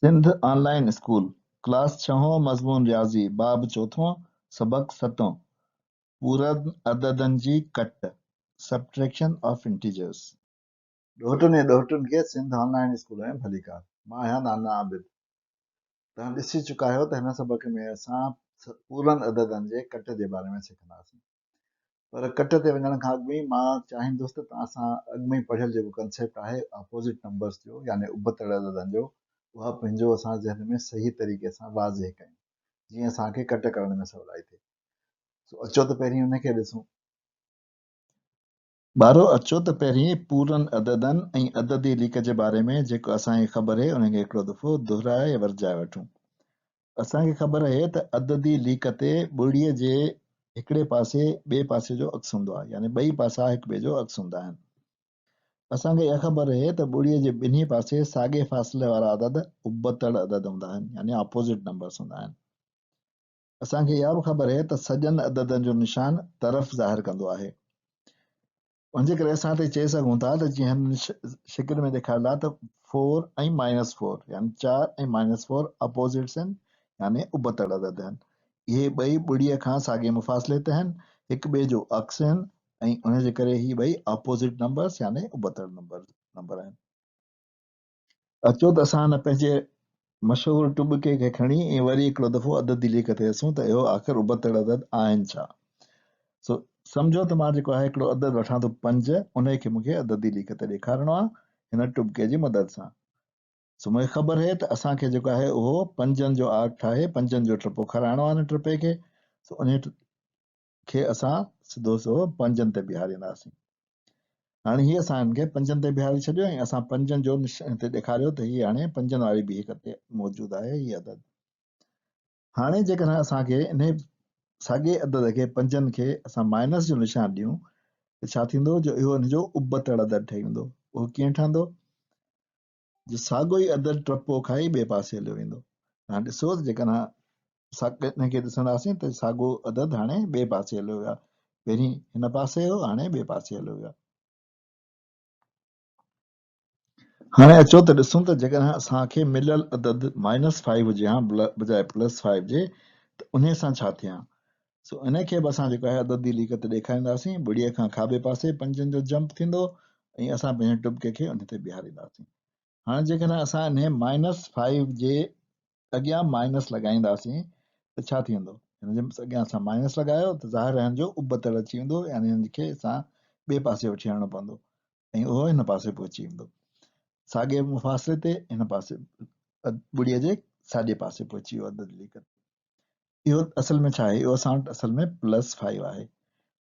سنڌ آن line school, class ڇهون، مضمون رياضي، باب چوٿون، سبق ستون، پورن عددن جي ڪٽ، Subtraction of Integers. ڏوهٽن ۽ ڏوهٽين کي سنڌ آن لائين اسڪول ۾ ڀليڪار. مان آهيان نانا عابد. توهان ڏسي چڪا آهيو ته هن سبق ۾ اسان پورن عددن جي ڪٽ جي باري ۾ سکنداسين. پر ڪٽ تي وڃڻ کان اڳ ۾ مان چاهيندس ته توهان سان اڳ ۾ پڙهيل جيڪو ڪنسيپٽ آهي اپوزٽ نمبرز جو يعني ابتڙ عددن جو اها پنهنجو اسان ذهن ۾ صحيح طريقي سان واضح ڪيون جيئن اسان کي ڪٽ ڪرڻ ۾ سولائي ٿئي. سو اچو ته پهرين ان کي ڏسون. ٻارو اچو ته پهرين پورن عددن ۽ عددي ليڪ جي باري ۾ جيڪو اسان کي خبر اهي ان کي هڪڙو دفعو دهرائي يا ورجائي وٺون. اسان کي خبر اهي ته عددي ليڪ تي ٻڙيء جي هڪڙي پاسي ٻئي پاسي جو عڪس هوندو آهي يعني ٻئي پاسا هڪ ٻئي جو عڪس هوندا آهن. اسان کي اها خبر اهي ته ٻڙيء جي ٻنهي پاسي ساڳئي فاصلي وارا عدد ابتڙ عدد هوندا آهن يعني اپوزٽ نمبرز هوندا آهن. اسان کي اها به خبر اهي ته سڄن عددن جو نشان طرف ظاهر ڪندو آهي. ان جي ڪري اسان هتي چئي سگهون ٿا ته جيئن هن شڪل ۾ ڏيکاريل آهي ته فور ۽ مائنس فور يعني چار ۽ مائنس فور اپوزٽس آهن يعني ابتڙ عدد آهن. اهي ٻئي ٻڙيء کان ساڳئي مفاصلي تي آهن، هڪ ٻئي جو عڪس آهن ۽ ان جي ڪري هي ٻئي اپوزٽ نمبرس يعني ابتڙ نمبر آهن. اچو ته اسان هن پنهنجي مشهور ٽٻڪي کي کڻي ۽ وري هڪڙو دفعو عددي ليڪ تي ڏسون ته اهو آخر ابتڙ عدد آهن ڇا؟ سو سمجهو ته مان جيڪو آهي هڪڙو عدد وٺان ٿو پنج، انهي کي مون کي عددي ليڪ تي ڏيکارڻو آهي هن ٽٻڪي جي مدد سان. سو مون کي خبر اهي ته اسان کي جيڪو آهي اهو پنجن جو آرڪ ٺاهي پنجن جو ٽپو کارائڻو آهي هن ٽپي کي. سو انهي کي اسان سڌو سو پنجن تي بيهارينداسين. هاڻي هي اسان هن کي پنجن تي بيهاري ڇڏيو ۽ اسان پنجن جو نشان هتي ڏيکاريو ته هي هاڻي پنجن واري بيهڪ تي موجود آهي هي عدد. هاڻي جيڪڏهن اسان کي انهي ساڳئي عدد کي پنجن کي اسان مائنس جو نشان ڏيون ته ڇا ٿيندو جو اهو ان جو ابتڙ عدد ٺهي ويندو. اهو ڪيئن ٺهندو؟ جو ساڳيو ئي عدد ٽپو کائي ٻئي پاسي هليو ويندو. توهان ڏسو ته جيڪڏهن ساڳئي ان کي ڏسنداسين ته ساڳيو عدد هاڻي ٻئي پاسي هليو ويو آهي. پهرين هن پاسي هو هاڻي ٻئي پاسي هليو ويو آهي. هاڻي اچو ته ڏسون ته جيڪڏهن اسان کي مليل عدد مائنس فائيو هجي ها بجاء پلس فائيو جي ته انهي سان ڇا ٿئي ها؟ سو انهي کي به اسان جيڪو آهي عددي ليڪ تي ڏيکارينداسين. ٻڙيء کان کاٻي پاسي پنجن جو جمپ ٿيندو ۽ اسان پنهنجي ٽٻڪي کي انهي تي بيهارينداسين. هاڻي جيڪڏهن اسان انهي مائنس فائيو جي اڳيان مائنس لڳائينداسين ته ڇا ٿي ويندو؟ هن جي اڳيان اسان مائنس لڳايو ته ظاهر آهي هن جو ابتڙ اچي ويندو يعني هن کي اسان ٻئي پاسي وٺي آڻڻو پوندو ۽ اهو هن پاسي پهچي ويندو. ساڳئي مفاصلي تي هن پاسي ٻڙيء جي ساڄي پاسي پهچي ويو عدد ليڪ تي. اهو اصل ۾ ڇا آهي؟ اهو اسان وٽ اصل ۾ پلس فائيو آهي.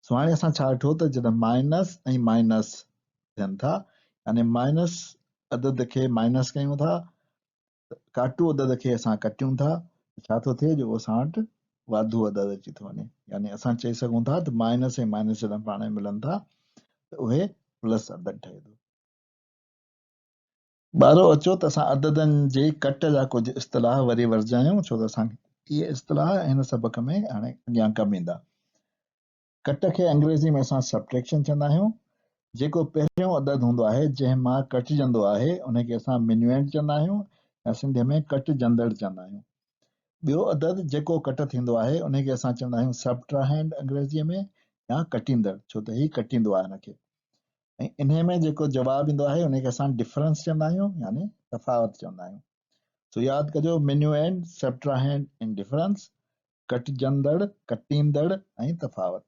سو هاڻي اسان ڇا ڏٺو ته جڏهن مائنس ۽ مائنس ٿين ٿا يعني مائنس عدد کي مائنس ڪيون ٿا ڪاٽو عدد کي اسان ڪٽيون ٿا ته ڇا ٿو ٿئي جو اسان وٽ واڌو عدد اچي ٿو وڃي يعني اسان چئي سگهون ٿا ته مائنس ۽ مائنس جڏهن پاڻ ۾ ملن ٿا ته اهي پلس عدد ٺهي ٿو. ٻارو اچو ته اسان عددن جي ڪٽ جا ڪجهه اصطلاح وري ورجايون ڇو ته اسان کي اهي اصطلاح هن سبق ۾ هاڻي اڳيان ڪم ايندا. ڪٽ کي انگريزي ۾ اسان Subtraction چوندا آهيون. جيڪو پهريون عدد هوندو آهي جنهن مان ڪٽجندو آهي ان کي اسان Minuend چوندا آهيون يا سنڌيء ۾ ڪٽجندڙ چوندا آهيون. ٻيو عدد جيڪو ڪٽ ٿيندو آهي ان کي اسان چوندا آهيون Subtrahend انگريزيء ۾ يا ڪٽيندڙ ڇو ته هي ڪٽيندو آهي ان کي. ۽ انهي ۾ جيڪو جواب ايندو آهي انهي کي اسان ڊفرنس چوندا آهيون يعني تفاوت چوندا آهيون. سو ياد ڪجو منيوئنڊ، سبٽراهينڊ ۽ ڊفرنس، ڪٽجندڙ، ڪٽيندڙ ۽ تفاوت.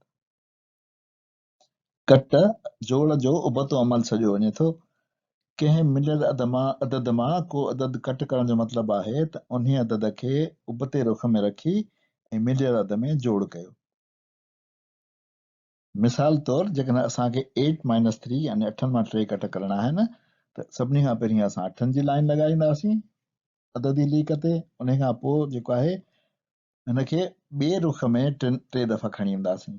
ڪٽ، جوڙ جو ابتو عمل سڏيو وڃي ٿو. ڪنهن مليل عدد مان ڪو عدد ڪٽ ڪرڻ جو مطلب آهي ته انهي عدد کي ابتي رخ ۾ رکي ۽ مليل عدد ۾ جوڙ ڪيو. مثال طور جيڪڏهن اسان کي ايٽ مائنس ٿري يعني اٺن مان ٽي ڪٽ ڪرڻا آهن ته سڀني کان پهرين اسان اٺن جي لائن لڳائينداسين عددي ليڪ تي ان کان پوء جيڪو آهي هن کي ٻئي رخ ۾ ٽي دفعا کڻي اينداسين.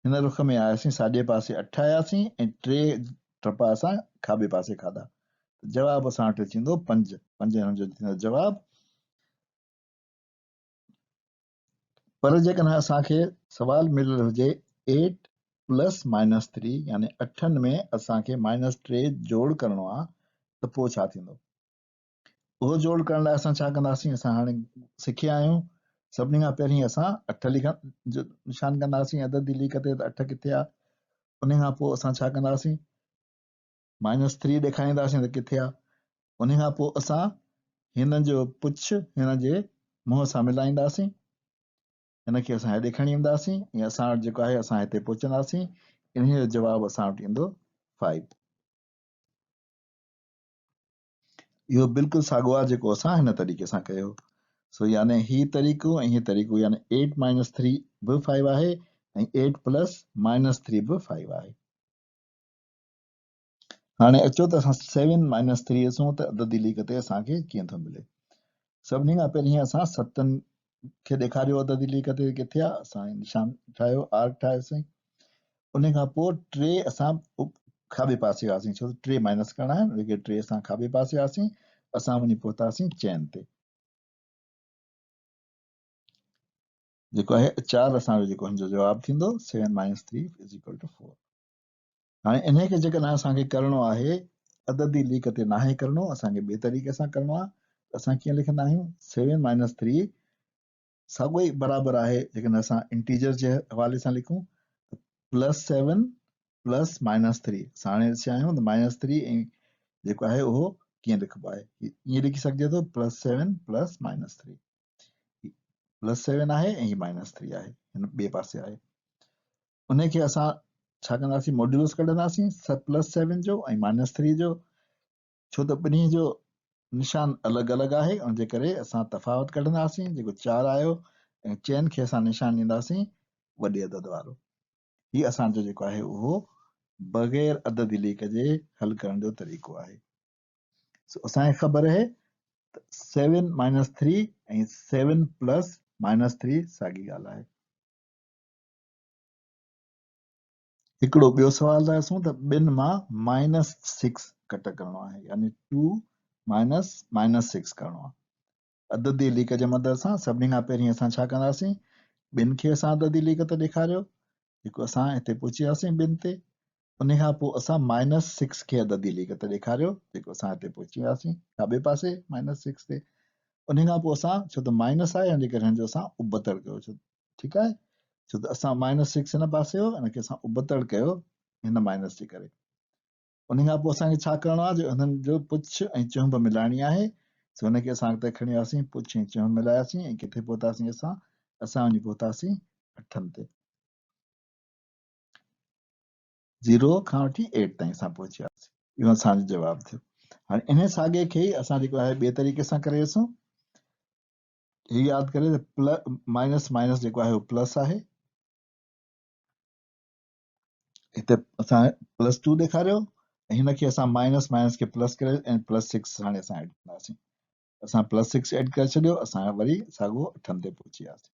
هن رخ ۾ آياسين ساڄي پاسي اٺ آياسين ۽ ٽي ٽپا اسان کاٻي پاسي کاڌا جواب اسان وٽ اچي ويندو پنج، پنج هن جو ٿيندو جواب. پر جيڪڏهن اسان کي سوال مليل هجي ايٽ پلس مائنس ٿري يعني اٺن ۾ اسان کي مائنس ٽي جوڙ ڪرڻو آ ته پوء ڇا ٿيندو؟ اهو جوڙ ڪرڻ لاء اسان ڇا ڪنداسين؟ اسان هاڻي سکيا آهيون. سڀني کان پهرين اسان 8 لکڻ جو نشان ڪنداسين عددي ليڪ تي ته 8 ڪٿي آهي. ان کان پوء اسان ڇا ڪنداسين؟ مائنس 3 ڏيکارينداسين ته ڪٿي آهي. ان کان پوء اسان هن جو پڇ هن جي منهن سان ملائينداسين. هن کي اسان هيڏي کڻي اينداسين ۽ اسان وٽ جيڪو آهي اسان هتي پهچنداسين. انهيء جو جواب اسان وٽ ايندو 5. اهو بلڪل ساڳو آهي جيڪو اسان هن طريقي سان ڪيو. سو يعني هي طريقو ۽ هي طريقو يعني 8 مائنس 3 به 5 آهي ۽ 8 پلس مائنس 3 به 5 آهي. هاڻي اچو ته اسان 7 مائنس 3 ڏسون ته عددي ليڪ تي اسان کي ڪيئن ٿو ملي. سڀني کان پهرين اسان ستن کي ڏيکاريو عددي ليڪ تي ڪٿي آ، اسان نشان ٺاهيو، آرڪ ٺاهيوسين. ان کان پوء 3 اسان کاٻي پاسي وياسين، ڇو ته 3 مائنس ڪرڻا آهن، ان ڪري 3 اسان کاٻي پاسي وياسين، اسان وڃي پهتاسين چئن تي. جيڪو آهي 4 اسان جو جيڪو هن جو جواب ٿيندو 7 مائنس 3 is equal to 4. هاڻي انهي کي جيڪڏهن اسان کي ڪرڻو آهي عددي ليڪ تي ناهي ڪرڻو، اسان کي ٻئي طريقي سان ڪرڻو آهي ته اسان ڪيئن لکندا آهيون؟ 7 مائنس 3 ساڳيو ئي برابر آهي جيڪڏهن اسان انٽيجر جي حوالي سان لکون ته پلس 7 پلس مائنس 3. اسان هاڻي ڏسي آيا آهيون ته مائنس 3 ۽ جيڪو آهي اهو ڪيئن لکبو آهي، ائين لکي سگهجي ٿو پلس 7 پلس مائنس 3. پلس 7 آهي ۽ هي مائنس 3 آهي، هن ٻئي پاسي آهي. انهي کي اسان ڇا ڪنداسين؟ موڊيولس ڪڍنداسين پلس 7 جو ۽ مائنس 3 جو، ڇو ته ٻنهي جو نشان الڳ الڳ آهي، ان جي ڪري اسان تفاوت ڪڍنداسين جيڪو 4 آيو ۽ چئن کي اسان نشان ڏينداسين وڏي عدد وارو. هي اسان جو جيڪو آهي اهو بغير عددي ليڪ جي حل ڪرڻ جو طريقو آهي. سو اسان کي خبر آهي ته 7 مائنس 3 ۽ 7 پلس مائنس 3 ساڳي ڳالهه آهي. هڪڙو ٻيو سوال ٿا ڏسون ته ٻن مان مائنس 6 ڪٽ ڪرڻو آهي، يعني 2 مائنس مائنس 6 ڪرڻو آهي. عددي ليڪ جي مدد سان سڀني کان پهرين اسان ڇا ڪنداسين؟ ٻن کي اسان عددي ليڪ تي ڏيکاريو، جيڪو اسان هتي پهچي وياسين ٻن تي. ان کان پوء اسان مائنس 6 کي عددي ليڪ تي ڏيکاريو، جيڪو اسان هتي پهچي وياسين کاٻي پاسي مائنس 6 تي. ان کان پوء اسان ڇو ته مائنس آهي ان جي ڪري هن جو اسان ابتڙ ڪيو، ڇو ٺيڪ آهي، ڇو ته اسان مائنس 6 هن پاسي هو، ان کي اسان ابتڙ ڪيو هن مائنس جي ڪري. ان کان پوء اسان کي ڇا ڪرڻو آهي جو هنن جو پڇ ۽ چهنب ملائڻي آهي. سو هن کي اسان اڳتي کڻي وياسين، پڇ ۽ چهنب ملاياسين ۽ ڪٿي پهتاسين اسان؟ اسان وڃي پهتاسين اٺن تي. 0 کان وٺي 8 تائين اسان پهچي وياسين. اهو اسان جو جواب ٿيو. هاڻي انهي ساڳئي کي ئي اسان جيڪو آهي ٻئي طريقي سان ڪري ڏسون. هي ياد ڪري ته مائنس مائنس جيڪو آهي اهو پلس آهي. هتي اسان پلس 2 ڏيکاريو ۽ هن کي اسان مائنس مائنس کي پلس ڪري ۽ پلس 6 هاڻي اسان ايڊ ڪنداسين. اسان پلس 6 ايڊ ڪري ڇڏيو، اسان وري ساڳو اٺن تي پهچي وياسين.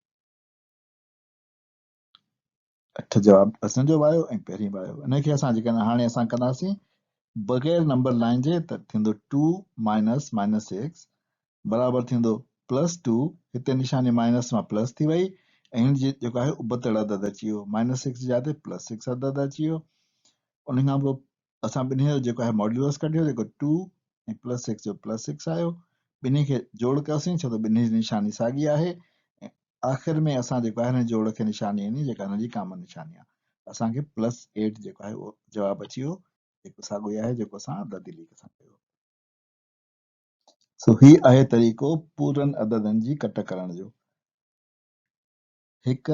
8 جواب اسان جو به آيو ۽ پهرين به آيو. ان کي اسان جيڪڏهن هاڻي اسان ڪنداسين بغير نمبر لائن جي ته ٿيندو 2 مائنس مائنس 6 برابر ٿيندو پلس 2. هتي نشاني مائنس مان پلس ٿي وئي ۽ هن جي جيڪو آهي ابتڙ عدد اچي ويو، مائنس 6 جي جاء تي پلس 6 عدد اچي ويو. ان کان پوء اسان ٻنهي جو جيڪو آهي ماڊيولس ڪڍيو، جيڪو 2 ۽ پلس 6 جو پلس 6 آيو. ٻنهي کي جوڙ ڪيوسين ڇو ته ٻنهي جي نشاني ساڳي آهي ۽ آخر ۾ اسان جيڪو آهي هن جوڙ کي نشاني ڏني جيڪا هن جي ڪامن نشاني آهي. اسان کي پلس 8 جيڪو آهي اهو جواب اچي ويو، جيڪو ساڳيو ئي آهي جيڪو اسان عددي ليڪ سان ڪيو. سو هي آهي طريقو پورن عددن جي ڪٽ ڪرڻ جو. هڪ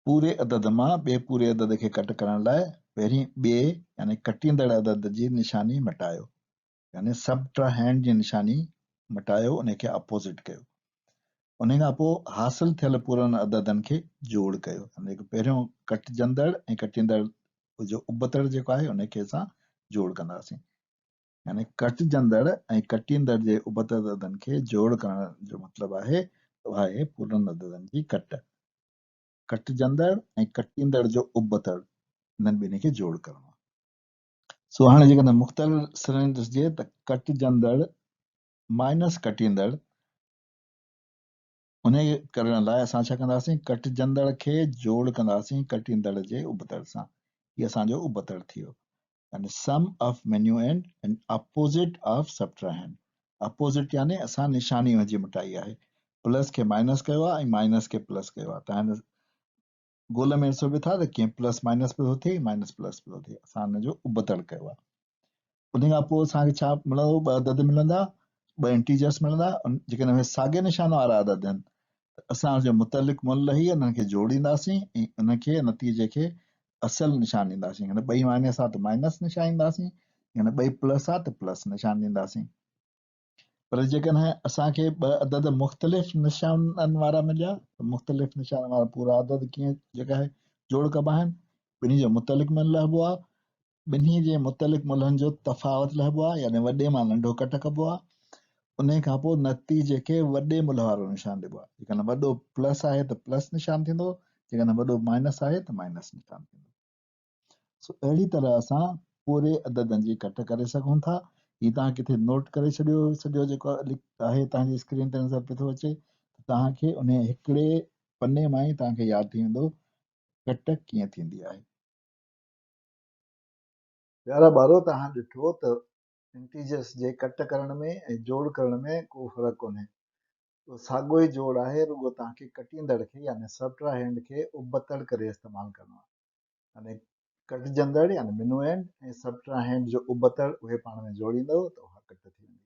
پوري عدد مان ٻئي پوري عدد کي ڪٽ ڪرڻ لاء پهرين ٻئي يعني ڪٽيندڙ عدد جي نشاني مٽايو، يعني سبٽراهينڊ جي نشاني مٽايو، ان کي اپوزٽ ڪيو. ان کان پوء حاصل ٿيل پورن عددن کي جوڙ ڪيو، يعني جيڪو پهريون ڪٽجندڙ ۽ ڪٽيندڙ جو ابتڙ جيڪو آهي ان کي اسان جوڙ ڪنداسين. يعني ڪٽجندڙ ۽ ڪٽيندڙ جي ابتڙ عددن کي جوڙ ڪرڻ جو مطلب آهي ته اها آهي پورن عددن جي ڪٽ. ڪٽجندڙ ۽ ڪٽيندڙ جو ابتڙ انهن ٻنهي کي جوڙ ڪرڻو آهي. سو هاڻي جيڪڏهن مختلف سرن ڏسجي ته ڪٽجندڙ مائنس ڪٽيندڙ، انهي ڪرڻ لاء اسان ڇا ڪنداسين؟ ڪٽجندڙ کي جوڙ ڪنداسين ڪٽيندڙ جي ابتڙ سان. هي اسان جو ابتڙ ٿي ويو، يعني sum of minuend and opposite of subtrahend. Opposite يعني اسان نشاني ان جي مٽائي آهي. پلس کي مائنس ڪيو آهي ۽ مائنس کي پلس ڪيو آهي. تهان هن گول ۾ ڏسو به ٿا ته ڪيئن پلس مائنس پيو ٿو ٿئي مائنس پلس پيو ٿو ٿئي. اسان ان جو ابتڙ ڪيو آهي. ان کان پوء اسان کي ڇا ملندو؟ ٻه عدد ملندا، ٻه انٽيجرس ملندا، جيڪڏهن اهي ساڳئي نشان وارا عدد آهن ته اسان ان جو متعلق ملهه لهي انهن کي جوڙينداسين ۽ ان کي نتيجي کي اصل نشان ڏينداسين. جيڪڏهن ٻئي مائنس آ ته مائنس نشان ڏينداسين، جيڪڏهن ٻئي پلس آ ته پلس نشان ڏينداسين. پر جيڪڏهن اسان کي ٻه عدد مختلف نشانن وارا مليا ته مختلف نشانن وارا پورا عدد ڪيئن جيڪا آهي جوڙ ڪبا آهن، ٻنهي جو متعلق ملهه لهبو آ، ٻنهي جي متعلق ملهن جو تفاوت لهبو آهي يعني وڏي مان ننڍو ڪٽ ڪبو آهي انهي کان پوء نتيجي کي وڏي ملهه وارو نشان ڏبو آهي جيڪڏهن وڏو پلس آهي ته پلس نشان ٿيندو جيڪڏهن وڏو مائنس آهي ته مائنس نشان ٿيندو. سو اهڙي طرح اسان پوري عددن جي ڪٽ ڪري سگهون ٿا. هي توهان ڪٿي نوٽ ڪري ڇڏيو سڄو جيڪو آهي توهان جي اسڪرين تي نظر پيو ٿو اچي ته توهان کي انهي هڪڙي پني مان ئي توهان کي ياد ٿي ويندو ڪٽ ڪيئن ٿيندي آهي. پيارا ٻارو توهان ڏٺو ته انٽيجرس جي ڪٽ ڪرڻ ۾ ۽ جوڙ ڪرڻ ۾ ڪو فرق ڪونهي. اهو ساڳيو ئي جوڙ آهي رڳو توهان کي ڪٽيندڙ کي يعني سبٽراهينڊ کي ابتڙ ڪري استعمال ڪرڻو آهي. يعني ڪٽجندڙ يعني منوئنڊ ۽ سبٽراهينڊ جو ابتڙ اهي پاڻ ۾ جوڙيندؤ ته اها ڪٽ ٿي ويندي.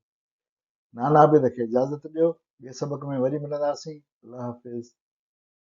نانا عابد کي اجازت ڏيو. ٻئي سبق ۾ وري ملنداسين. الله حافظ.